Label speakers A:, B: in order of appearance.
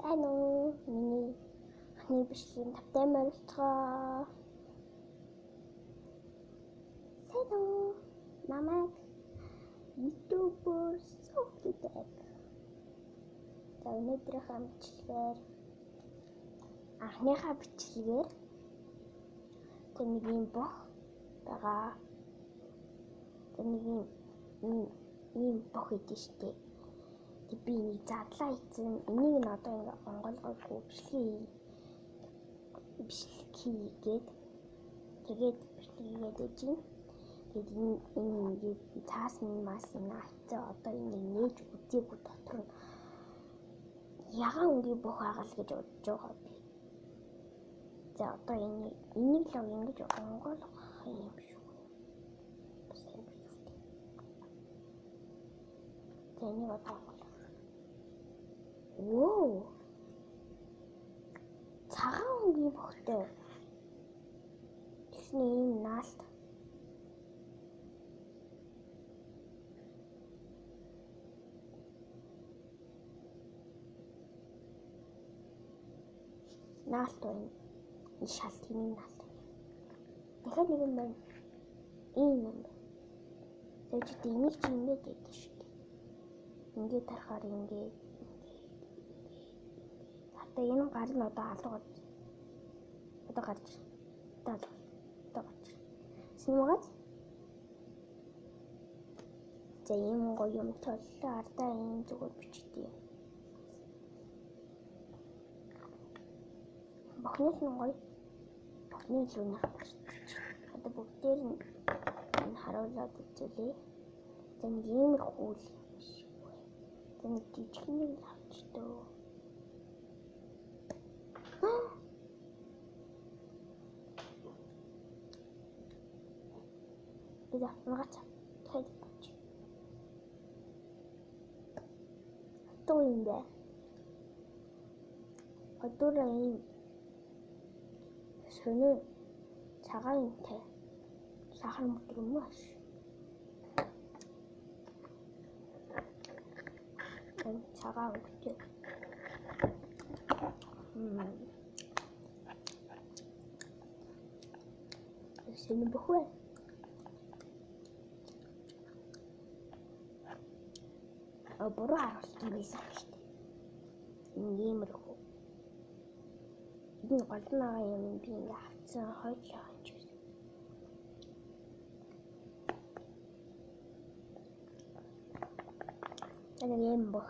A: Сайн уу? Миний анхны бичлэгийн тавтай морилцгоо. Сайн уу? Намайг YouTuber Sof гэдэг. За өнөөдрийнхөө бичлэгээр анхныхаа бичлэгээр тэг нэг юм бох байгаа. Тэг нэг юм ийм бох идэв штэ. Тэг би энийг задлаа хийсэн. Энийг нь одоо ингээ онгойлгоогүй бичлэг хийгээд тэгээд бичлэг хийгээд байж байна. Тэгээд энэ ингээд цаас нь мас нь авцаа одоо энийг нээж үзээгүй дотор нь ягаан өнгийн бөх байгаа л гэж бодож байгаа би. За одоо энийг л ингэж онгойлгох юм шүү. Бас юм шүү. За энийг одоо онгойлгох. Воо. Цагаан өнгийн бөхтэй. Тэгсний ийм наалт. Наалт байна. Энэ шал тэмээ наалт. Дахиад нэг юм байна. Ийм юм байна. Тэгээд энийг чи ингэж яадаг шүү дээ. Ингээд тарахаар ингээд. Одоо энэ гар нь одоо алга болж. Одоо гарч. Одоо алга. Одоо гарч. Снимгаац. За ийм гоё юм толлоо ардаа ийм зүгээр бичдэг. Бохнос нь гоё. Бохны илүү нэг гарч. Одоо бүгдээр нь харуулад үзүүлээ. За нэг иймэрхүү л юм шиг байна. За нэг жижигнийг л авчдөө. Би авнагач. Тэгэхээр авч. Одоо юм бэ? Одоо ийм сонин цагаан юмтай сахар мөтөр юм ааш. Энэ цагаан өнгөтэй. Сонин бохвэ. А буруу харуулсан байсан шүү дээ. Энэ иймэрхүү. Энэ гол нь байгаа юм би ингээ авцсан хойд л байгаа юм чи. Энэ юм бох.